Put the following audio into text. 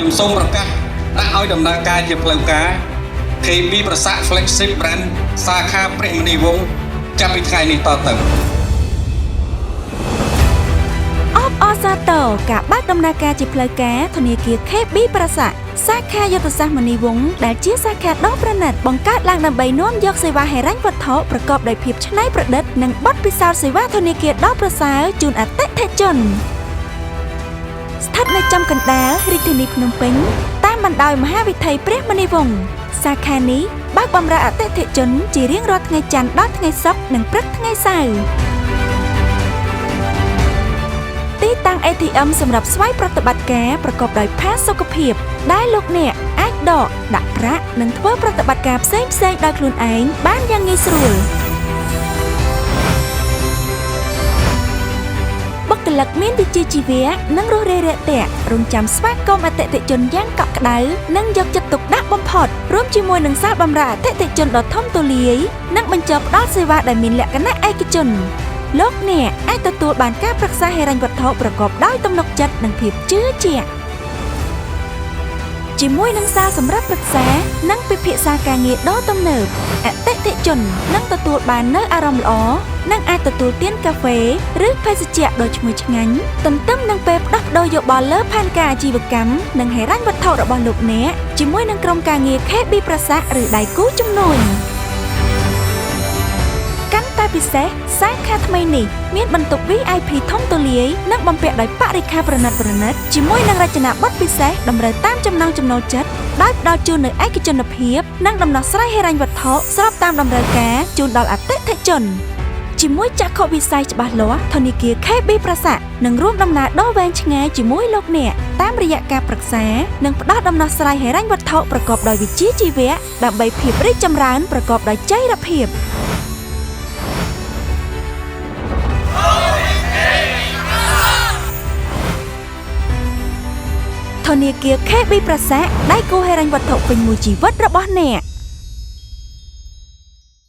ខ្ញុំសូមប្រកាសដាក់ឲ្យដំណើរការជាផ្លូវការ KB ប្រាសាទ Flagship Branch សាខាព្រះមុនីវង្សចាប់ពីថ្ងៃនេះតទៅ អបអរសាទរការបើកដំណើរការជាផ្លូវការធនាគារ KB ប្រាសាទសាខាយុទ្ធសាស្ត្រមុនីវង្សដែលជាសាខាដ៏ប្រណិតបង្កើតឡើងដើម្បីនាំយកសេវាហិរញ្ញវត្ថុប្រកបដោយភាពច្នៃប្រឌិតនិងបទពិសោធន៍សេវាធនាគារដ៏ប្រសើរជូនអតិថិជនស្ថិតនៅចំកណ្ដាលរាជធានីភ្នំពេញតាមបណ្ដោយមហាវិថីព្រះមុនីវង្សសាខានេះបើកបម្រើអតិថិជនជារៀងរាល់ថ្ងៃច័ន្ទដល់ថ្ងៃសុក្រនិងព្រឹកថ្ងៃសៅរ៍ ទីតាំង ATM សម្រាប់ស្វ័យប្រតិបត្តិការប្រកបដោយផាសុកភាព ដែលលោកអ្នកអាចដកដាក់ប្រាក់និងធ្វើប្រតិបត្តិការផ្សេងៗដោយខ្លួនឯងបានយ៉ាងងាយស្រួលបុគ្គលិកមានវិជ្ជាជីវៈនិងរួសរាយរាក់ទាក់រងចាំស្វាគមន៍អតិថិជនយ៉ាងកក់ក្ដៅនិងយកចិត្តទុកដាក់បំផុតរួមជាមួយនឹងសាលបម្រើអតិថិជនដ៏ធំទូលាយនិងបញ្ចុះផ្ដល់សេវាដែលមានលក្ខណៈឯកជន លោកអ្នកអាចទទួលបានការប្រឹក្សាហិរញ្ញវត្ថុប្រកបដោយទំនុកចិត្តនិងភាពជឿជាក់ជាមួយនឹងសារសម្រាប់ប្រឹក្សានិងពិភាក្សាការងារដ៏ទំនើបអតិថិជននឹងទទួលបាននូវអារម្មណ៍ល្អនិងអាចទទួលទានកាហ្វេឬភេសជ្ជៈដ៏ឈ្ងុយឆ្ងាញ់ទន្ទឹមនឹងពេលផ្ដោះប្ដូរយោបល់លើផែនការអាជីវកម្មនិងហិរញ្ញវត្ថុរបស់លោកអ្នកជាមួយនឹងក្រុមការងារ KB ប្រាសាទឬដៃគូជំនួញ កាន់តែពិសេសសាខាថ្មីនេះមានបន្ទប់ VIP ធំទូលាយនិងបំពាក់ដោយបរិក្ខារប្រណិតៗជាមួយនឹងរចនាបថពិសេសតម្រូវតាមចំណង់ចំណូលចិត្តដោយផ្ដល់ជូននូវឯកជនភាពនិងដំណោះស្រាយហិរញ្ញវត្ថុស្របតាមតម្រូវការជូនដល់អតិថិជនជាមួយចក្ខុវិស័យច្បាស់លាស់ធនាគារ KB ប្រាសាទនឹងរួមដំណើរដ៏វែងឆ្ងាយជាមួយលោកអ្នកតាមរយៈការប្រឹក្សានិងផ្ដល់ដំណោះស្រាយហិរញ្ញវត្ថុប្រកបដោយវិជ្ជាជីវៈដើម្បីភាពរីកចម្រើនប្រកបដោយចីរភាព ធនាគារ KB ប្រាសាទដៃគូហិរញ្ញវត្ថុពេញមួយជីវិតរបស់អ្នក។